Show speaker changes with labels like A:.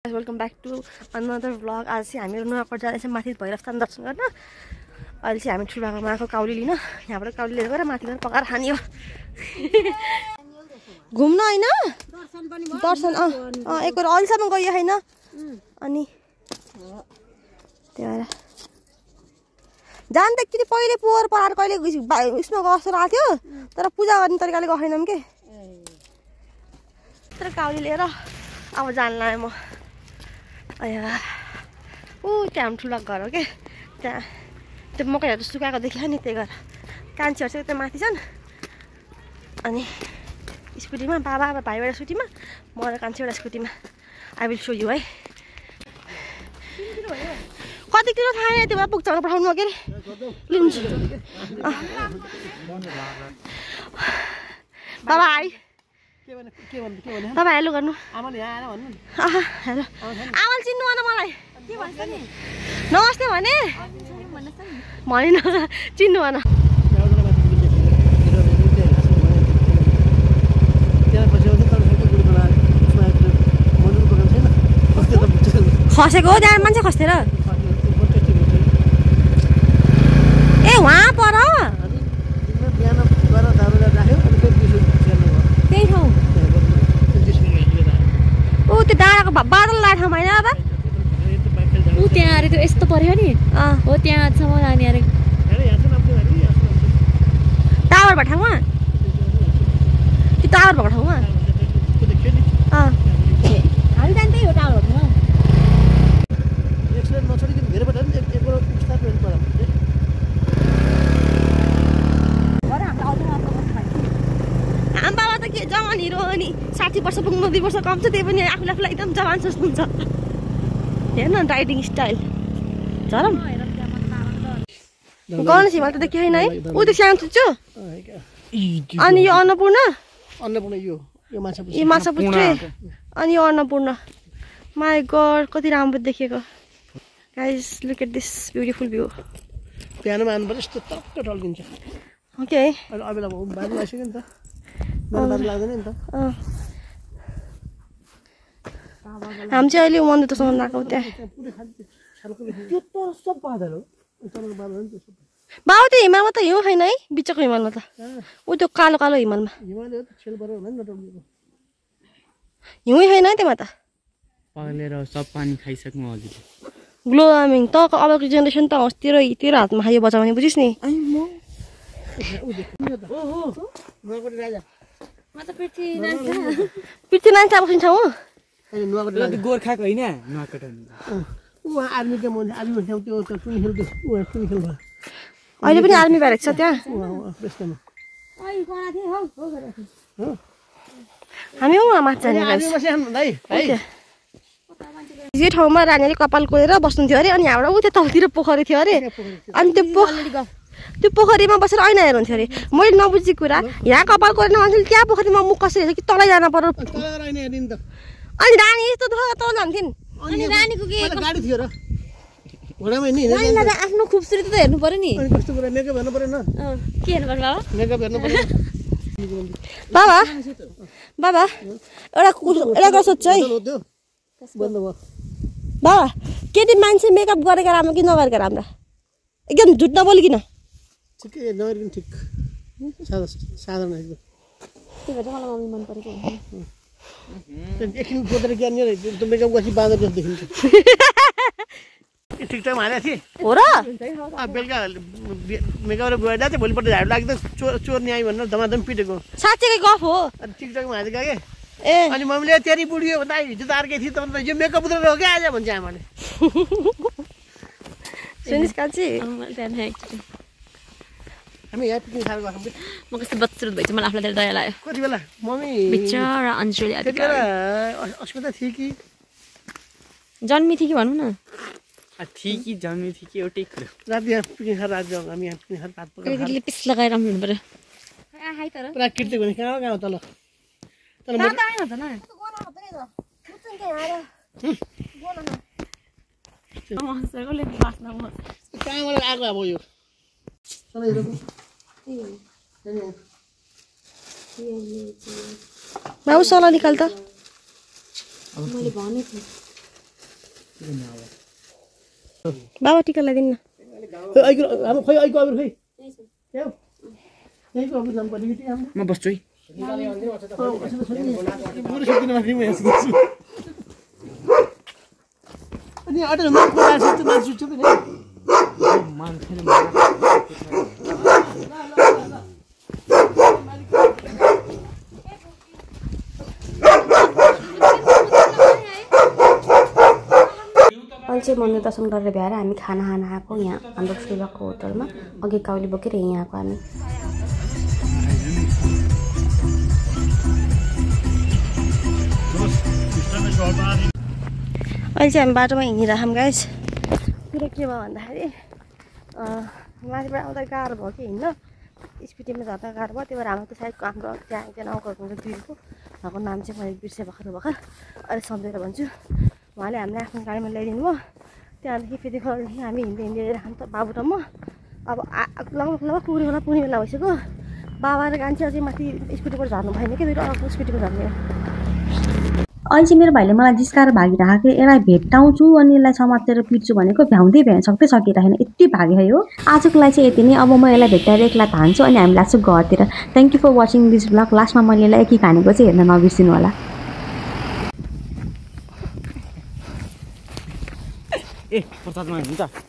A: Welcome back to another vlog. आज चाहिँ हामीहरू नुवाकोट जाँदैछ माथि भैरवस्थान दर्शन गर्न। अहिले चाहिँ हामी ठुलाकोमा आएको काउली लिन। यहाँबाट काउली लिएर गएर माथि गएर पकाएर खाने हो। घुम्न होइन दर्शन एक अहिलेसम्म गयो होइन। अनि त्यही भएर जान त कि पहिले पोहोर परार कहिले उसमा गएको आएको थियो तर पूजा गर्ने तरिकाले गएनौँ के। तर काउली लिएर अब जान लाग्यो म। त्यहाँ ठुलो घर हो क्या। त्यहाँ त्यो मकैहरू सुकाएको देखियो नि त्यही घर। कान्छीहरू चाहिँ त्यहाँ माथि छन्। अनि स्कुटीमा बाबा भाइबाट स्कुटीमा म र कान्छी एउटा स्कुटीमा। आई विल सो यु है। कति किलो थाहा नै त्यो भएर पुग्छ भने पठाउनु के अरे लिन्छु। बाबा हाई तपाईँ हेलो गर्नु। हेलो आमाले चिन्नु भएन मलाई। नमस्ते भने भनेन चिन्नु भएन। खसेको हो त्यहाँ मान्छे खस्थेर। ए वहाँ पर त्यही ठाउँ ऊ त्यो डाँडाको बादल लागेको ठाउँमा होइन अब
B: ऊ त्यहाँ अरे त्यो यस्तो पर्यो नि हो त्यहाँसम्म जाने अरे
A: टावर भएको ठाउँमा त्यो टावर भएको ठाउँमा
B: हामी जाने त्यही हो टावर भएको
A: आमाबाबा त के जवान हिरो हो नि 60 वर्ष पुग्नु 2 वर्ष कम छ त्यही पनि आफूलाई एकदम जवान सोच्नुहुन्छ। हेर्न राइडिङ स्टाइल झरम गणेश हिमाल त देखियो होइन है। ऊ त्यो सानो चुच्चो अनि यो अन्नपूर्ण यो माछापुच्छ्रे अनि यो अन्नपूर्ण। माई गड कति राम्रो देखेको। Guys look at this beautiful view.
C: प्यानोमा आउनुपर्छ यस्तो टक्क टल्किन्छ।
A: ओके है
C: अहिले अबेला बाजे आइसक्यो नि त बाजे लाग्दैन नि त।
A: हामी चाहिँ अहिले मन्दिरसम्म गएको त्यहाँ।
C: त्यो त सब बादल हो बादल नि त्यो
A: बाबा त्यो हिमालमा त हिउँ छैन है बिचको हिमालमा त ऊ त्यो कालो कालो हिमालमा
C: हिमालय हो त छेल परेर होला नि त टल्किएको
A: हिउँ छैन है त्यहाँ त।
D: पगलेर सब पानी खाइसक्नु हजुर।
A: ग्लो वार्मिङ त अबको जेनेरेसन त होस् तेरो हातमा खायो बचाउने बुझिस् नि। पृथ्वी नारायण अब ठाउँ हो
D: गोर्खाको होइन नुवाकोट
C: आर्मीको मान्छे आर्मी ठाउँ त्यो कुन खेल
A: अहिले पनि आर्मी भएर छ त्यहाँ। हामी माथि जाने यो ठाउँमा रानीले कपाल कोरेर बस्नुहुन्थ्यो अरे। अनि हाम्रो ऊ त्यो तलतिर पोखरी थियो अरे। अनि त्यो पोखरीमा बसेर ऐना हेर्नुहुन्थ्यो अरे। मैले नबुझेको कुरा यहाँ कपाल कोरेर मान्छेले त्यहाँ पोखरीमा मुख कसरी हेर्छ कि तलै जान पर्यो। अनि रानी यस्तो तल जान्थिन्।
B: अनि रानीको के
C: गाडी थियो र घोडामा नि
B: आफ्नो खुबसुरती त हेर्नु पर्यो नि।
C: कस्तो कुरा मेकअप हेर्नु परेन
B: के हेर्नु पर्यो बाबा
C: मेकअप हेर्नु परेन।
A: बाबा एउटा सोध्छ है बाबा केटी मान्छे मेकअप गरेको राम्रो कि नगरेको राम्रो? एकदम झुट नबोलिकन
C: ठिकै नगरिकन ठिक साधारण एकदम।
B: त्यो भएर मलाई मम्मी मन परेको
C: एकछिन गोदर ज्ञान नि त्यो मेकअप गर्छ बाँदर जस्तो देखिन्छ। ठिक टाइम हालेको थिएँ
A: हो र।
C: बेलुका मेकअप गएर चाहिँ भोलिपल्ट झाडु लाग्दा चोर नि आयो भनेर धमाधम पिटेको
A: साँच्चैकै गफ हो।
C: अनि टिकटकमा हालेको के
A: ए
C: अनि मम्मीले तेरी बुढी हो भन्दा हिजो त अर्कै थियो त यो मेकअप उत्र हो क्या आज भन्छ आमाले।
A: सुनिस् कान्छी
C: हामी यहाँ पिकनिक खाएर गएको
B: म कस्तो बच्चुत भएछु मलाई आफूलाई धेरै दया लाग्यो।
C: कति बेला मम्मी
B: बिचरा अन्जुली
C: त्यति बेला अस्पताल थियो कि
B: जन्मी थियो कि भनौँ न
D: थिए कि जन्मी थियो कि एउटै कुरो।
C: राति यहाँ पिकनिक खाएर राति जाउँ हामी यहाँ पिकनिक खाएर भात पकाएर
B: केटीले पिस लगाएर राम्रो हुनु पर्यो।
C: पुरा किर्ती भने कहाँ तल तर कहाँबाट आएको अब यो
A: बाबु सला निकाल त।
B: मैले भनेको
A: बाबा टिका लगाइदिनु न
D: म बस्छु है
E: अहिले चाहिँ मन्दिर दर्शन गरेर भ्याएर हामी खाना खान आएको यहाँ हाम्रो ठुलोको होटलमा अघि काउली बोकेर यहाँ आएको हामी
A: अहिले चाहिँ हामी बाटोमा हिँडिरहेछौँ गाइस कुरा के भयो भन्दाखेरि माथिबाट आउँदा गाह्रो भयो कि हिँड्न स्पिडमा झर्दा गाह्रो भयो त्यही भएर हाम्रो त्यो साइडको हाम्रो त्यहाँ एकजना अङ्कल हुनुहुन्छ दिदीको उहाँको नाम चाहिँ मैले बिर्सेँ भर्खर अहिले सम्झेर भन्छु उहाँले हामीलाई आफ्नो गाडीमा ल्याइदिनु भयो त्यहाँदेखि फेरि खोलादेखि हामी हिँड्दै हिँड्दै त बाबु र म अब लगभग पुग्ने बेला भइसक्यो बाबा र कान्छी अझै माथि स्कुटीबाट झर्नु भएन कि दुईवटा अर्को स्कुटीको झर्ने
E: अहिले चाहिँ मेरो भाइले मलाई जिस्काएर भागिरहेको थियो यसलाई भेट्टाउँछु अनि यसलाई समातेर पिट्छु भनेको भ्याउँदै भ्याउन सक्दै सकिरहेन यति भाग्यो है हो आजको लागि चाहिँ यति नै अब म यसलाई भेट्टाएर एक्ला धान्छु अनि हामी लाग्छु घरतिर thank you for watching this vlog लास्टमा मैले यसलाई के खानेको चाहिँ हेर्न नबिर्सिनु होला
D: ए प्रसादमा हुन्छ